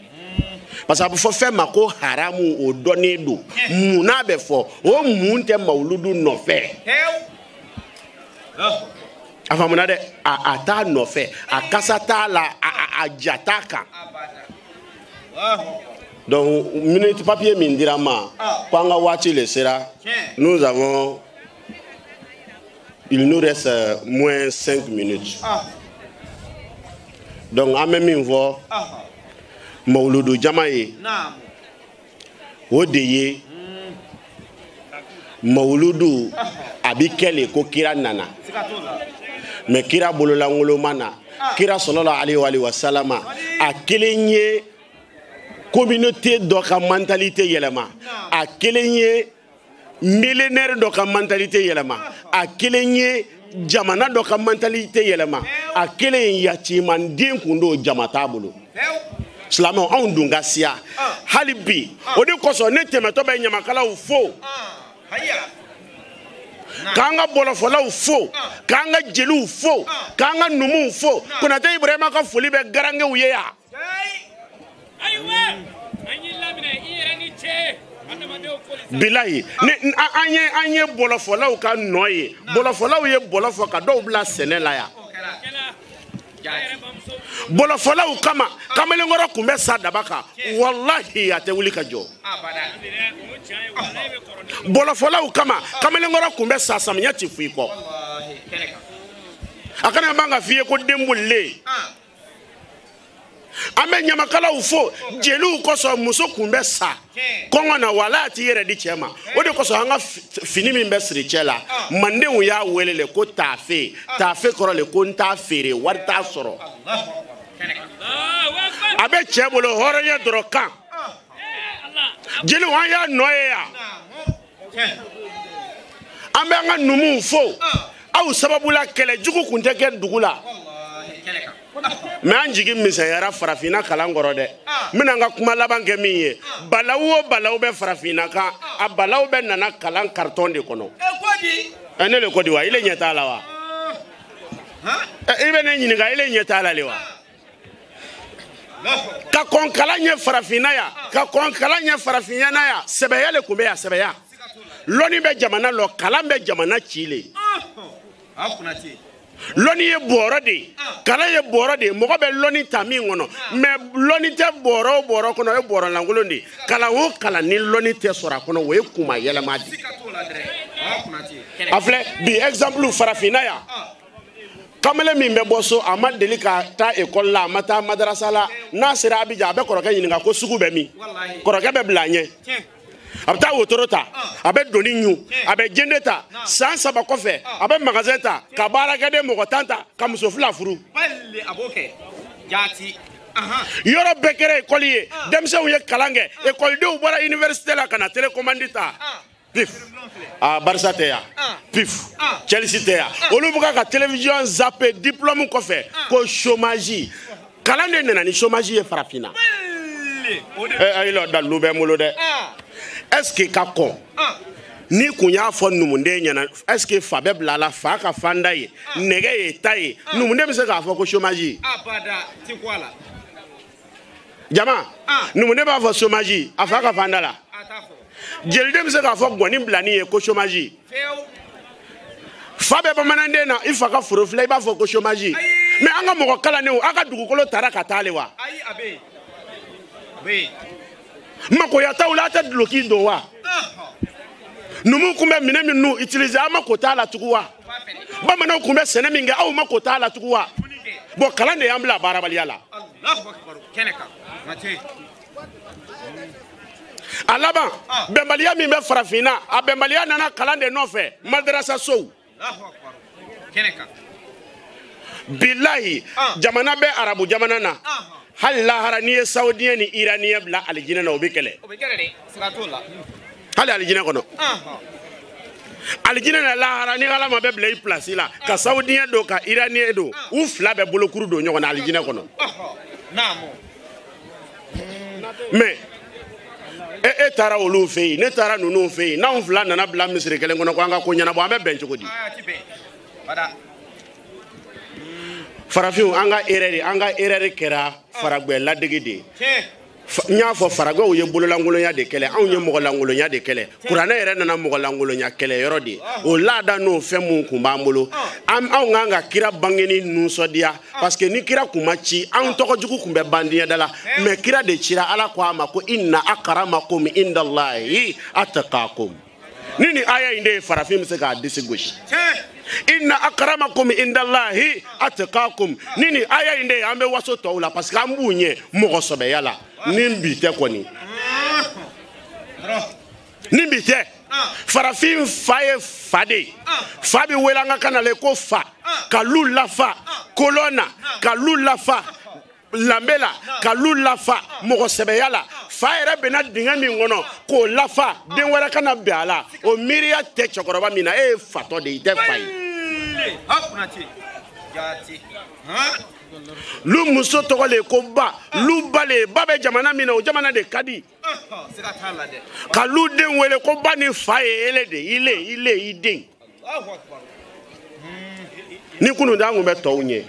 parce que a bɛ fɔ fɛn ma ko haramu, o dɔnnen don. Mun n'a bɛ fɔ o mun tɛ mawuludu nɔfɛ? A faamuna dɛ, a t'a nɔfɛ, a kasa t'a la, a ja t'a kan. Donc minute papier min dira n ma ko an ka waati le sera, nous avons, il nous reste moins 5 minutes. Donc an bɛ min fɔ mawuludu jama ye, o de ye mawuludu a bi kɛ le ko kira nana, mais kira bololankolon ma na. Kira sɔlɔla alayhi wa salama, a kelen ye communauté dɔ ka mentalité yɛlɛma, a kelen ye millénaire dɔ ka mentalité yɛlɛma, a kelen ye jamana dɔ ka mentalité yɛlɛma, a kelen ye yatimanden kun don, jama t'a bolo. Silamɛw, anw dun ka siya hali bi, o de kosɔn ne tɛmɛtɔ bɛ ɲamakalaw fo, k'an ka bɔlɔfɔlaw fo, k'an ka jeliw fo, k'an ka numuw fo. Konate Ibrahima ka foli bɛ garankɛw ye yan. Bilayi, ne an ye bɔlɔfɔlaw ka nɔ ye. Bɔlɔfɔlaw ye bɔlɔ fɔ ka dɔw bila sɛnɛ la yan. Bɔlɔfɔlaw kama kamalenkɔrɔ kun bɛ sa daba kan, walahi a tɛ wuli ka jɔ. Bɔlɔfɔlaw kama kamalenkɔrɔ kun bɛ sa, samiya ti f'i kɔ. A kana ban ka f'i ye ko den bolilen. An bɛ ɲamakalaw fo, jeliw kosɔn muso kun bɛ sa kɔngɔ na, wala a t'i yɛrɛ di cɛ ma. O de kosɔn an ka fini min bɛ siri cɛ la, mandenw y'a wele le ko taafe. Taafe kɔrɔ le ko n t'a feere, wari t'a sɔrɔ. A bɛ cɛ bolo hɔrɔnya dɔrɔn kan. Jeliw an y'a nɔ ye yan. An bɛ an ka numuw fo. Aw sababu la kɛlɛ jugu kun tɛ kɛ dugu la. Mais an jigi misɛnyara farafinna kalan kɔrɔ dɛ. N bɛna n ka kuma laban kɛ min ye. Balawu o balawu bɛ farafinna kan, a balawu bɛɛ nana kalan carton de kɔnɔ. Ne le ko di wa? I le ɲɛ t'a la wa? I bɛ ne ɲininka, i le ɲɛ t'a la le wa? Ka kɔn kalan ɲɛ farafinna yan, ka kɔn kalan ɲɛ farafinna yan, sɛbɛya le tun bɛ yan, sɛbɛya. Lɔnni bɛ jamana lɔ, kalan bɛ jamana ci le. Lɔnni ye bɔrɔ de ye, kalan ye bɔrɔ de ye, mɔgɔ bɛ lɔnni ta min kɔnɔ, mais lɔnni tɛ bɔrɔ o bɔrɔ kɔnɔ, o ye bɔrɔ lankolon de ye. Kalan o kalan ni lɔnni tɛ sɔrɔ a kɔnɔ, o ye kunma yɛlɛma de ye. A filɛ bi exemple farafinna yan. Kamalen min bɛ bɔ so, a ma deli ka taa ekɔli la, a ma taa madarasa la, n'a sera Abidjan a bɛ kɔrɔkɛ ɲininka ko sugu bɛ min? Kɔrɔkɛ bɛ bila a ɲɛ. A bɛ taa wotoro ta, a bɛ doni ɲu, a bɛ jende ta, san 3 kɔfɛ a bɛ magasin ta, ka baarakɛden mɔgɔ 10 ta, ka muso 2 furu. Yɔrɔ bɛɛ kɛra ekɔli ye, denmisɛnw ye kalan kɛ, ekɔlidenw bɔra université la ka na télécommande ta. Pif, ah Barça tɛ yan, pif, Chelsea tɛ yan, olu bɛ ka télévision zappé diplôme kɔfɛ ko chômage. Kalan de nana ni chômage ye farafinna. Ayi la dalilu bɛ n bolo dɛ. Est-ce que ka kɔn ni kun y'a fɔ numunden ɲɛna, est-ce que fa bɛ bila a la, fa ka fanda ye, nɛgɛ ye ta ye, numunden bɛ se k'a fɔ ko chômage? Jama, numunden b'a fɔ chômage a fa ka fanda la. Jeliden bɛ se k'a fɔ gɔni bilani ye ko chômage. Fa bɛ bamananden na, i fa ka foro filɛ, i b'a fɔ ko chômage. Mais an ka mɔgɔ kalannenw, aw ka dugukolo taara ka taa le wa? Makoya t'aw la, aw tɛ duloki don wa? Numuw kun bɛ minɛn minnu utiliser, aw ma ko t'a la tugun wa? Bamananw kun bɛ sɛnɛ min kɛ, aw ma ko t'a la tugun wa? Bon, kalan de y'an bila baarabaliya la. A laban, bɛnbaliya min bɛ farafinna, a bɛnbaliya nana kalan de nɔfɛ, madarasa sow. Bilahi, jamana bɛ arabu jamana na. Hali lahara n'i ye saoudien ni iranien bila alijinɛ na, o bɛ kɛlɛ. Hali alijinɛ kɔnɔ. Alijinɛ na lahara ni Ala ma bɛ bila i place la, ka saoudien don, ka iranien don, u fila bɛ bolokuru don ɲɔgɔn na alijinɛ kɔnɔ. Mais e taara olu fɛ yen, ne taara ninnu fɛ yen, n'anw fila nana bila misiri kelen kɔnɔ ko an ka ko ɲɛnabɔ, an bɛ bɛn cogo di? Farafinw, an ka erreur kɛra faragwɛ ladege de ye. N y'a fɔ faragwɛw ye bololankolonya de kɛlɛ, anw ye mɔgɔlankolonya de kɛlɛ. Kuranɛ yɛrɛ nana mɔgɔlankolonya kɛlɛ yɔrɔ de ye. O laada n'o fɛn mun kun b'an bolo, anw kan ka kira bangeni nisɔndiya, parce que ni kira kun ma ci, anw tɔgɔ jugu kun bɛ ban diɲɛ da la. Mais kira de cira, Ala ko a ma ko inna akramakum indallahi atqakum. Ni aya in de ye farafin bɛ se k'a disi gosi. Inna akramakum indallahi atqakum. Ni aya in de ye an bɛ waso tɔw la, parce que an b'u ɲɛ mɔgɔ sɔbɛya la. Ni bi tɛ kɔni, ni bi tɛ. Farafin fa ye fa de ye. Fa bɛ wele an ka kan na le ko fa, ka lu lafa kolɔn na, ka lu lafa lambe la, ka lu lafa mɔgɔ sɛbɛya la. Fa yɛrɛ bɛnna dingɛ min kɔnɔ k'o lafa, den wɛrɛ kana bɛn a la, o miiriya tɛ cɛkɔrɔba min na, e ye fatɔ de ye, i tɛ fa ye. Lu muso tɔgɔ le ko ba, lu ba le, ba bɛ jamana min na, o jamana de ka di. Ka lu den wele ko ba ni fa ye ele de, ile i den. Ni kunun tɛ, an kun bɛ tɔw ɲɛ.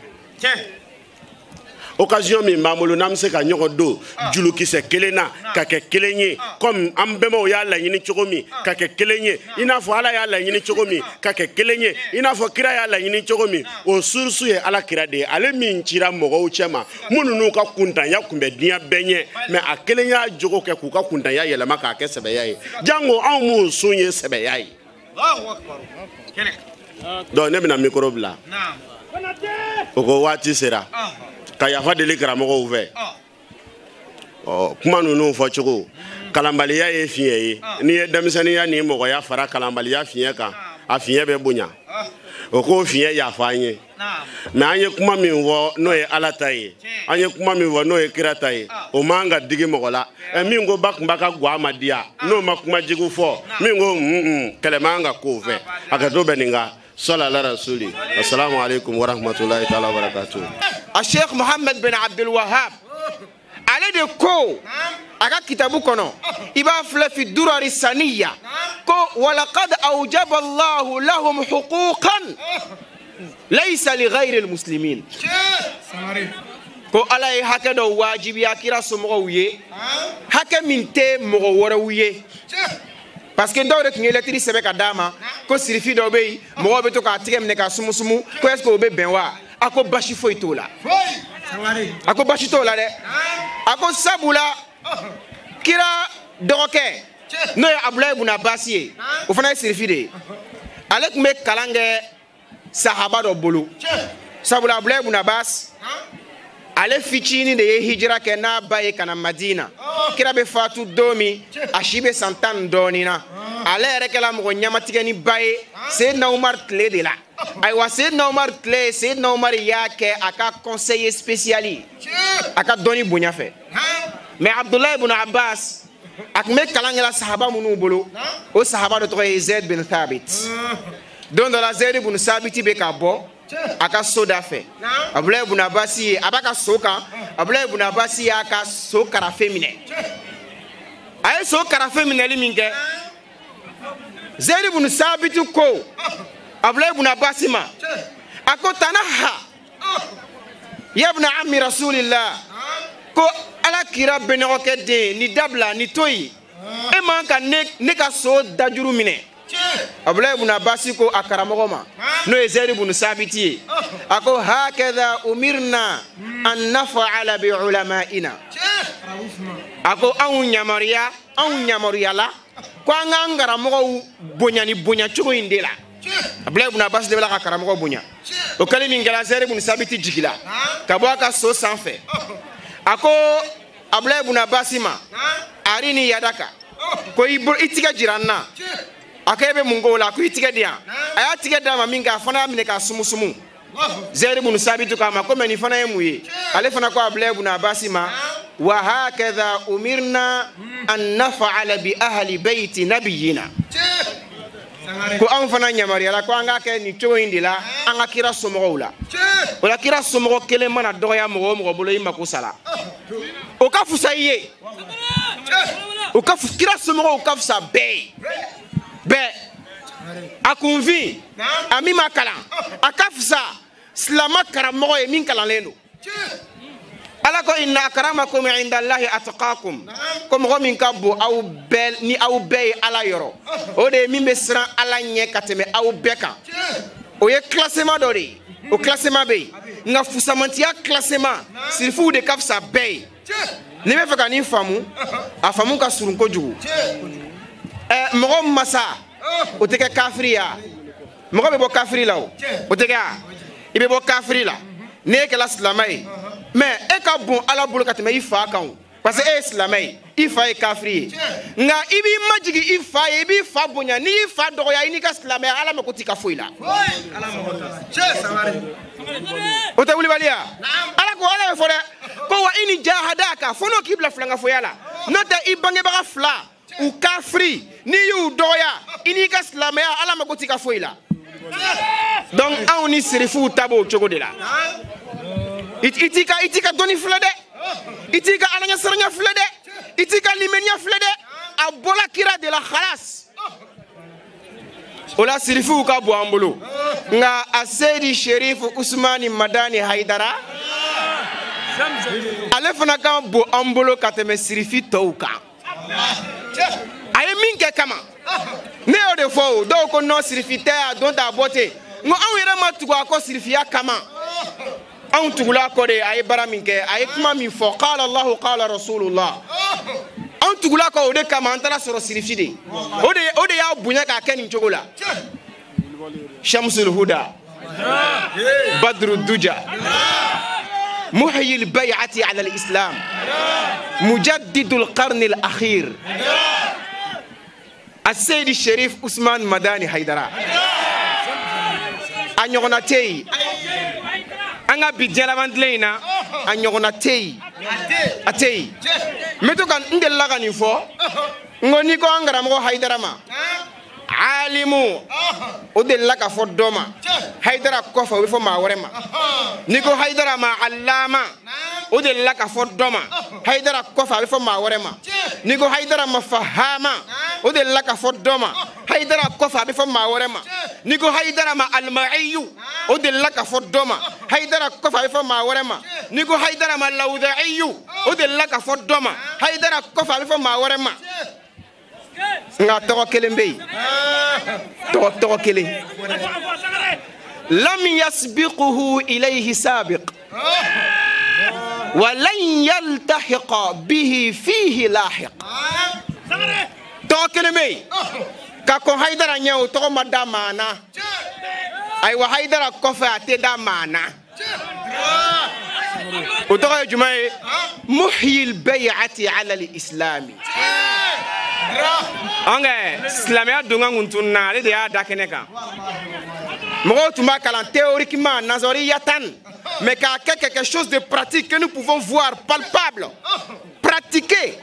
Occasion min b'an bolo n'an bɛ se ka ɲɔgɔn don julukisɛ kelen na ka kɛ kelen ye, comme an bɛnbaw y'a laɲini cogo min ka kɛ kelen ye, i n'a fɔ Ala y'a laɲini cogo min ka kɛ kelen ye, i n'a fɔ kira y'a laɲini cogo min, o source ye Ala kira de ye, ale min cira mɔgɔw cɛ ma minnu n'u ka kuntanya kun bɛ diɲɛ bɛɛ ɲɛ, mais a kelen y'a jogo kɛ k'u ka kuntanya yɛlɛma k'a kɛ sɛbɛya ye, jango anw minnu sun ye sɛbɛya ye. Donc ne bɛna micro bila, o ko waati sera ka yafa deli karamɔgɔw fɛ. Ɔ, kuma ninnu fɔcogo, kalanbaliya ye fiɲɛ ye, n'i ye denmisɛnninya ni mɔgɔya fara kalanbaliya fiɲɛ kan, a fiɲɛ bɛ bonya. O k'o fiɲɛ yafa an ye. Mais an ye kuma min fɔ n'o ye Ala ta ye, an ye kuma min fɔ n'o ye kira ta ye, o man ka digi mɔgɔ la. Min ko Bakunba ka gwa ma diya, n'o ma kuma jugu fɔ, min ko kɛlɛ man ka k'o fɛ, a ka to bɛ nin kan. Sɔla ala rasuli. Assalamu alaikum wa rahmatulahi taala wa barakatuh. A Sheikh Muhammad bin Abdul Wahab ale de ko a ka kitabu kɔnɔ, i b'a filɛ fi durari saniya ko walaqad awjaba Allahu lahum huquqan laysa li ghayri almuslimin, ko Ala ye hakɛ dɔ wajibiya kira somɔgɔw ye, hakɛ min tɛ mɔgɔ wɛrɛw ye. Parce que dɔw de tun ye lɛtiri sɛbɛn ka d'a ma ko sirifi dɔ bɛ yen, mɔgɔw bɛ to k'a tigɛ minɛ k'a sumusumu, ko est ce que o bɛ bɛn wa? A ko basi foyi t'o la. A ko basi t'o la dɛ. A ko sabula kira dɔgɔkɛ n'o ye Abulayi bun Abasi ye, o fana ye sirifi de ye, ale tun bɛ kalan kɛ sahaba dɔ bolo. Sabula Abulayi bun Abasi ale fitinin de ye hijira kɛ n'a ba ye ka na Madina. Kira bɛ fatu don min, a si bɛ san 10 dɔɔnin na. Ale yɛrɛ kɛla mɔgɔ ɲamatigɛ ni ba ye Seyidina Umar tile de la. Ayiwa Seyidina Umar tile, Seyidina Umar y'a kɛ a ka conseiller spécial ye, a ka dɔnni bonya fɛ. Mais Abdulayi bun Abbas a tun bɛ kalan kɛla sahaba minnu bolo, o sahaba dɔ tɔgɔ ye Zed bin Thabit. Don dɔ la Zed bin Thabit bɛ ka bɔ a ka so da fɛ, Abulayi bun Abasi ye a b'a ka so kan, Abulayi bun Abasi y'a ka so karafe minɛ. A ye so karafe minɛli min kɛ, Zed bin Thabit ko Abulayi bun Abasi ma, a ko tanaha yabna ammi rasulillah, ko Ala kira benɔgɔkɛ den, ni dabila ni to yen, e man ka ne ka so dajuru minɛ. Abulayi bun Abasi ko a karamɔgɔ ma, n'o ye Zɛri bun Sabiti ye, a ko hakadha umirna an naf'ala bi ulama'ina, a ko anw yamaruya, anw yamaruyala ko an k'an karamɔgɔw bonya ni bonya cogo in de la. Abulayi bun Abasi de bɛ ka karamɔgɔ bonya. O kɛlen min kɛra, Zɛri bun Sabiti jigila ka bɔ a ka so sanfɛ. A ko Abulayi bun Abasi ma, arini yadaka, ko i tigɛ jira n na. A ko e bɛ mun k'o la? A ko i tigɛ di yan. A y'a tigɛ d'a ma min kɛ, a fana y'a minɛ k'a sumusumu. Zɛri bun Sabitu k'a ma ko mɛ nin fana ye mun ye? Ale fana ko Abulayi bun Abasi ma, wa hakadha umirna an naf'ala bi ahli bayti nabiyina, ko anw fana yamaruyala ko an k'a kɛ nin cogo in de la an ka kira somɔgɔw la. O la kira somɔgɔ kelen mana dɔgɔya mɔgɔ o mɔgɔ bolo, i mako sara. O ka fusa i ye. O ka kira somɔgɔw ka fusa bɛɛ ye. Bɛɛ a kunfin, a min ma kalan, a ka fisa silama karamɔgɔ ye min kalanlen don. Ala ko inna akramakum indallahi atqakum, ko mɔgɔ min ka bon aw bɛɛ ni aw bɛɛ ye Ala yɔrɔ, o de ye min bɛ siran Ala ɲɛ ka tɛmɛ aw bɛɛ kan. O ye classement dɔ de ye, o classement bɛ yen. Nka fusamantiya classement, sirifuw de ka fisa bɛɛ ye. N'i bɛ fɛ ka nin faamu, a faamu ka surun kojugu. Mɔgɔ masa o tɛ kɛ kafiri ya, mɔgɔ bɛ bɔ kafiri la, o tɛ kɛ ya, i bɛ bɔ kafiri la n'e kɛla silamɛ ye, mais e ka bon Ala bolo ka tɛmɛ i fa kan o, parce que e ye silamɛ ye, i fa ye kafiri ye. Nka i b'i majigin i fa ye, i b'i fa bonya, n'i y'i fa dɔgɔya i n'i ka silamɛya, Ala mako t'i ka foyi la. O tɛ wulibaliya. Ala ko, Ala ye fɔ dɛ, ko wa i ni jahadaka, fo n'o k'i bila filankafoya la, n'o tɛ i bangebaga fila u kafiri, n'i y'u dɔgɔya i n'i ka silamɛya, Ala mako t'i ka foyi la. Donc anw ni sirifuw ta b'o cogo de la. I t'i ka dɔnni filɛ dɛ, i t'i ka alaɲɛsiranya filɛ dɛ, i t'i ka limaniya filɛ dɛ, a bɔla kira de la khalas. O la sirifuw ka bon an bolo. Nka a Seyidi Sherifu Usumani Madani Hayidara, ale fana ka bon an bolo ka tɛmɛ sirifi tɔw kan. A ye min kɛ kama, ne y'o de fɔ o, dɔw ko non sirifi tɛ, a don t'a bɔ ten. N ko anw yɛrɛ ma tugu a kɔ sirifiya kama, anw tugula a kɔ de. A ye baara min kɛ, a ye kuma min fɔ, qala Allahu qala Rasulullah, anw tugula a kɔ o de kama. An taara sɔrɔ sirifi de, o de y'a bonya k'a kɛ nin cogo la. Shamsul Huda, Badru Duja, محيي البيعة على الإسلام، مجدد القرن الأخير، السيد الشريف عثمان مداني حيدرا. A ɲɔgɔnna tɛ yen. An ka bi diɲɛ laban tile in na, a ɲɔgɔnna tɛ yen, a tɛ yen. N bɛ to ka n delila ka nin fɔ, n ko n'i ko an karamɔgɔ Hayidara ma alimu, o delila ka fɔ dɔ ma Hayidara kɔfɛ, o bɛ fɔ maa wɛrɛ ma. N'i ko Hayidara ma alama, o delila ka fɔ dɔ ma Hayidara kɔfɛ, a bɛ fɔ maa wɛrɛ ma. N'i ko Hayidara ma fahama, o delila ka fɔ dɔ ma Hayidara kɔfɛ, a bɛ fɔ maa wɛrɛ ma. N'i ko Hayidara ma alimaiyu, o delila ka fɔ dɔ ma Hayidara kɔfɛ, a bɛ fɔ maa wɛrɛ ma. N'i ko Hayidara ma lawudaiyu, o delila ka fɔ dɔ ma Hayidara kɔfɛ, a bɛ fɔ maa wɛrɛ ma. Nka tɔgɔ kelen bɛ yen, tɔgɔ kelen. Lam yasbiquhu ilayhi sabiq wa lan yaltahiqa bihi fihi lahiq. Tɔgɔ kelen bɛ yen ka kɔn Hayidara ɲɛ, o tɔgɔ ma da maa na. Ayiwa, Hayidara kɔfɛ a tɛ da maa na. O tɔgɔ ye jumɛn ye? Muhyil bay'ati ala al-islami. An kɛ silamɛya donkan kun tununa, ale de y'a da kɛnɛ kan. Mɔgɔw tun b'a kalan théoriquement, nazariyatan, mais k'a kɛ quelque chose de pratique que nous pouvons voir, palpable, pratiquer,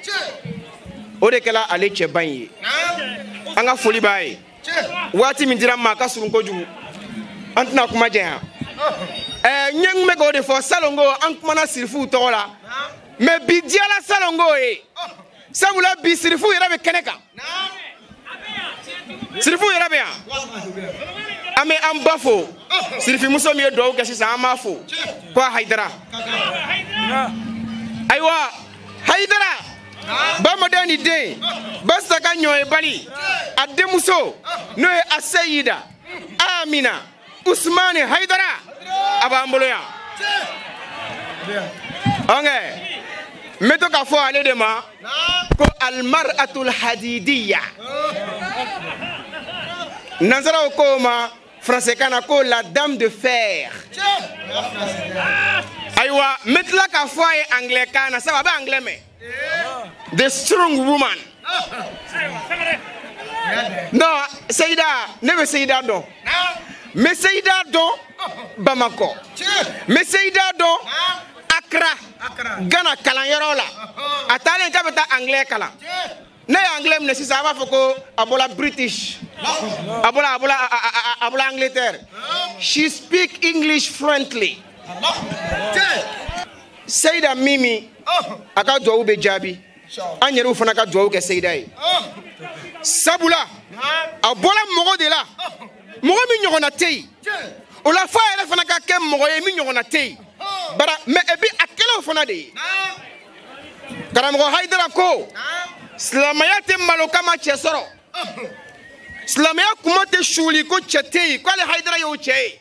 o de kɛla ale cɛba in ye. An ka foli b'a ye. Waati min dira n ma, a ka surun kojugu, an tɛna kuma janya. N ye n bɛ k'o de fɔ salongo, an kumana sirifuw tɔgɔ la, mais bi diyala salongo ye. Sabula bi sirifu yɛrɛ bɛ kɛnɛ kan, sirifu yɛrɛ bɛ yan. An bɛ an ba fo, sirifimuso min ye duwawu kɛ sisan, an b'a fo ko Hayidara. Ayiwa, Hayidara bamaden ni den Basita ka ɲɔ ye bali, a denmuso n'o ye Aseyida Amina Usumani Hayidara, a b'an bolo yan. Ɔnkɛ, n bɛ to k'a fɔ ale de ma ko almar'atul hadidiya. Nanzaraw ko ma français kan na ko la dame de fer. Ayiwa, n bɛ tila k'a fɔ a ye anglais kan na, sabu a bɛ anglais mɛn. The strong woman. Non, Seyida, ne bɛ Seyida dɔn. N bɛ Seyida dɔn Bamakɔ. N bɛ Seyida dɔn Accra, Ghana kalanyɔrɔ la. A taalen k'a bɛ taa anglais kalan. Ne ye anglais minɛ sisan, a b'a fɔ ko a bɔra British, a bɔra Angleterre. She speak English fluently. Seyida Mimi, a ka duwawu bɛ jaabi. An yɛrɛw fana ka duwawu kɛ Seyida ye. Sabula a bɔra mɔgɔ de la, mɔgɔ min ɲɔgɔnna tɛ yen. O la f'a yɛrɛ fana ka kɛ mɔgɔ ye min ɲɔgɔnna tɛ yen. Bara mais et puis a kɛla o fana de ye. Karamɔgɔ Hayidara ko silamɛya tɛ malo kama cɛ sɔrɔ. Silamɛya kuma tɛ suli ko cɛ tɛ yen, k'ale Hayidara y'o cɛ ye.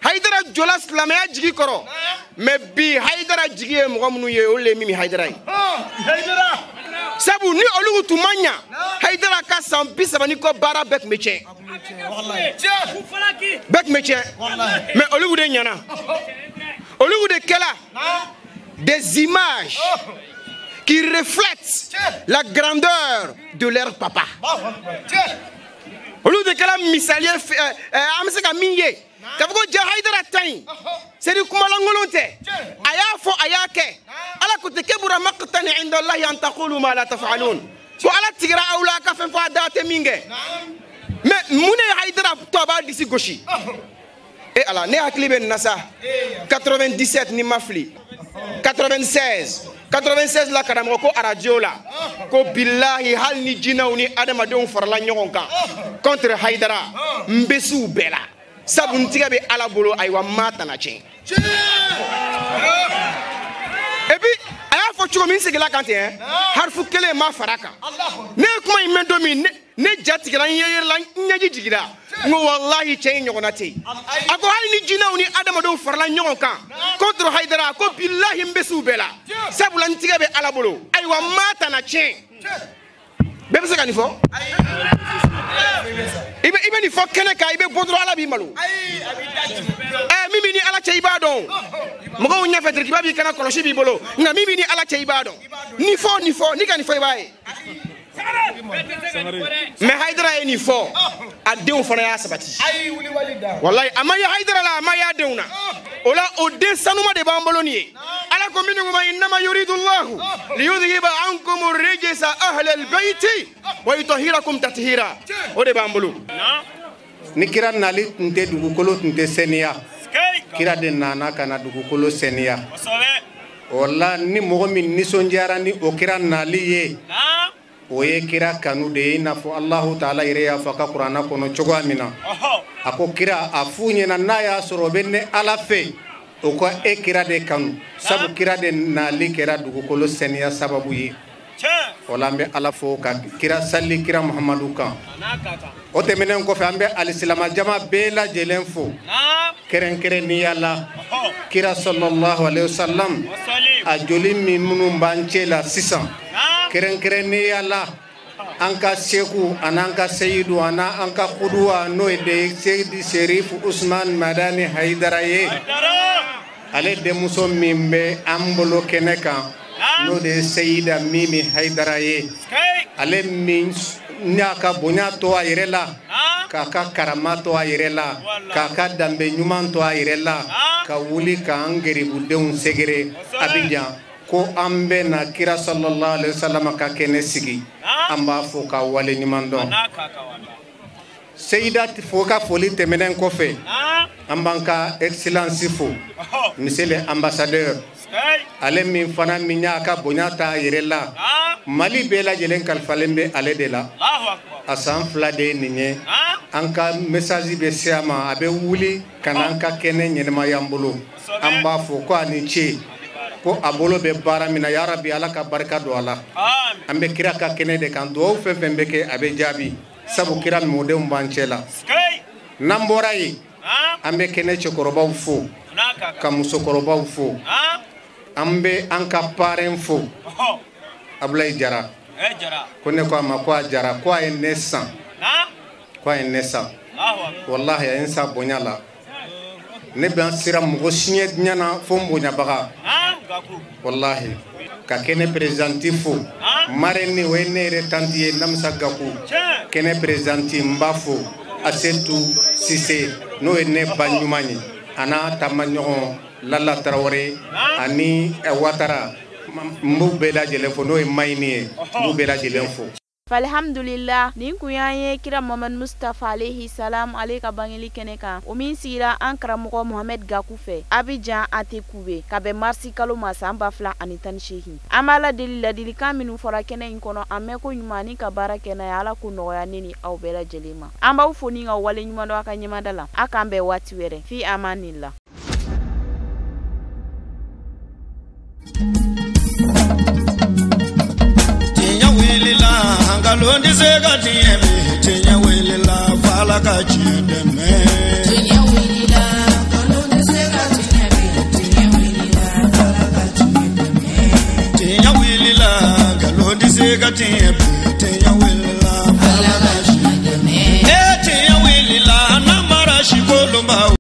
Hayidara jɔla silamɛya jigi kɔrɔ, mais bi Hayidara jigi ye mɔgɔ minnu ye, olu de ye Mimi Hayidara ye. Sabu ni olu tun ma ɲa, Hayidara ka san 30 ni kɔ baara bɛɛ tun bɛ tiɲɛ. Bɛɛ tun bɛ tiɲɛ, mais olu de ɲana. Olu de kɛla des images qui reflètent la grandeur de leur papa. Olu de kɛla misali ye, an bɛ se ka min ye k'a fɔ ko ja Hayidara ta in, c'est dire kumalankolon tɛ, a y'a fɔ a y'a kɛ. Ala ko ten kebura maqtan inda Allahi an taqulu ma la taf'alun, ko Ala tigira aw la a ka fɛn fɔ a da tɛ min kɛ. Mais mun de ye Hayidara to a b'a disi gosi? E Ala, ne hakili bɛ nin na sa, 97 ni ma fili, 96 la karamɔgɔ ko arajo la ko bilahi hali ni jinɛw ni adamadenw farala ɲɔgɔn kan contre Hayidara, n bɛ s'u bɛɛ la, sabu n tigɛ bɛ Ala bolo. Ayiwa, n m'a tana tiɲɛ. Et puis a y'a fɔ cogo min, n seginna kan ten, harifu kelen ma fara kan. Ne ye kuma in mɛn don min, ne ja tigɛra, n yɛrɛ la, n ɲɛji jiginna. N ko walahi cɛ in ɲɔgɔnna tɛ yen. A ko hali ni jinɛw ni adamadenw farala ɲɔgɔn kan contre Hayidara, a ko bilahi n bɛ s'u bɛɛ la, sabula n tigɛ bɛ Ala bolo. Ayiwa, n m'a tana tiɲɛ. Bɛɛ bɛ se ka nin fɔ? I bɛ nin fɔ kɛnɛ kan, i bɛ bɔ dɔrɔn Ala b'i malo. Min b'i ni Ala cɛ i b'a dɔn. Mɔgɔw ɲɛfɛ tirikiba b'i kana, kɔlɔsi b'i bolo, nka min b'i ni Ala cɛ i b'a dɔn. Nin fɔ, nin fɔ, n'i ka nin fɔ i b'a ye. Mais Haidara ye nin fɔ, a denw fana y'a sabati. Walayi, a ma ye Haidara la, a ma y'a denw na. O la, o den sanuma de b'an bolo nin ye. Ala ko minnu ma, innama yuridu llahu liyudhiba ankum rijsa ahla albayti wa yutahhirakum tathira. O de b'an bolo. Ni kira nali tun tɛ, dugukolo tun tɛ seniya. Kira de nana ka na dugukolo seniya. O la, ni mɔgɔ min nisɔndiyara ni o kira nali ye, o ye kira kanu de ye. I n'a fɔ Alahu taala yɛrɛ y'a fɔ a ka kuranna kɔnɔ cogoya min na, a ko kira a f'u ɲɛna, n'a y'a sɔrɔ o bɛ ne Ala fɛ, o ka e kira de kanu, sabu kira de nali kɛra dugukolo seniya sababu ye. O la, an bɛ Ala fo ka kira sali kira Muhamadu kan. O tɛmɛnen kɔfɛ, an bɛ alisilamajama bɛɛ lajɛlen fo, kɛrɛnkɛrɛnnenya la kira sallallahu alaihi wasallam a joli min minnu b'an cɛ la sisan, kɛrɛnkɛrɛnnenya la an ka seku an'an ka seyidu an'an ka kuduwa, n'o ye de Seyidi Serifu Usman Madani Hayidara ye. Ale denmuso min bɛ an bolo kɛnɛ kan, n'o de ye Seyida Mimi Hayidara ye, ale min n'a ka bonya to a yɛrɛ la, k'a ka karama to a yɛrɛ la, k'a ka danbe ɲuman to a yɛrɛ la, ka wuli k'an geribudenw sɛgɛrɛ Abidjan ko an bɛ na kira sallallahu alaihi wasallam ka kɛnɛ sigi. An b'a fɔ ka wale ɲuman dɔn. Seyida fo ka foli tɛmɛnen kɔfɛ, an b'an ka excellence fo, monsieur le ambassadeur, ale min fana min y'a ka bonya ta a yɛrɛ la. Mali bɛɛ lajɛlen kalifalen bɛ ale de la. A san 2 de ye nin ye, an ka message bɛ se a ma, a bɛ wuli ka n'an ka kɛnɛ ɲɛnɛmaya an bolo. An b'a fɔ ko a ni ce, ko a bolo bɛ baara min na, yarabi Ala ka barika don a la. An bɛ kira ka kɛnɛ de kan, duwawu fɛn fɛn bɛ kɛ, a bɛ jaabi, sabu kira mɔdenw b'an cɛ la. N'an bɔra yen, an bɛ kɛnɛ cɛkɔrɔbaw fo, ka musokɔrɔbaw fo. An bɛ an ka parrain fo, Abulayi Jara. Ko ne ko a ma ko a jara, ko a ye ne san, ko a ye ne san. Walahi, a ye n san bonya la. Ne bɛ an sera mɔgɔ siɲɛ diɲɛ na fo n bonyabaga. Walahi, ka kɛnɛ présidente fo, marraine, o ye ne yɛrɛ tanti ye, Namisa Gaku. Kɛnɛ présidente, n b'a fo, Asetu Sise, n'o ye ne ba ɲuman ye, a n'a taamaɲɔgɔn Lala Tarawele ani Watara, n b'u bɛɛ lajɛlen fo. N'o ye Mayini ye, n b'u bɛɛ lajɛlen fo. Alhamdulillah, nin kun y'an ye kira Muhammad Mustafa alayhi salam ale ka bangeli kɛnɛ kan, o min sigira an karamɔgɔ Mohamed Gaku fɛ Abidjan Attécoubé, ka bɛn marisi kalo ma san 2018. An b'a la deli, ladilikan minnu fɔra kɛnɛ in kɔnɔ, an mɛn ko ɲuman ni ka baara kɛ n'a ye, Ala k'o nɔgɔya ne ni aw bɛɛ lajɛlen ma. An b'aw fo ni ka wale ɲuman dɔn a ka ɲɛmada la. A k'an bɛn waati wɛrɛ. Fi amanillah. Nkalon tɛ se ka tiɲɛ bi, tiɲɛ wulila f'Ala ka tiɲɛ dɛmɛ. Tiɲɛ wulila, nkalon tɛ se ka tiɲɛ bi, tiɲɛ wulila f'Ala ka tiɲɛ dɛmɛ. Tiɲɛ wulila, nkalon tɛ se ka tiɲɛ bi, tiɲɛ wulila f'Ala ka tiɲɛ dɛmɛ. Ee tiɲɛ wulila, n'an mara si kolonba.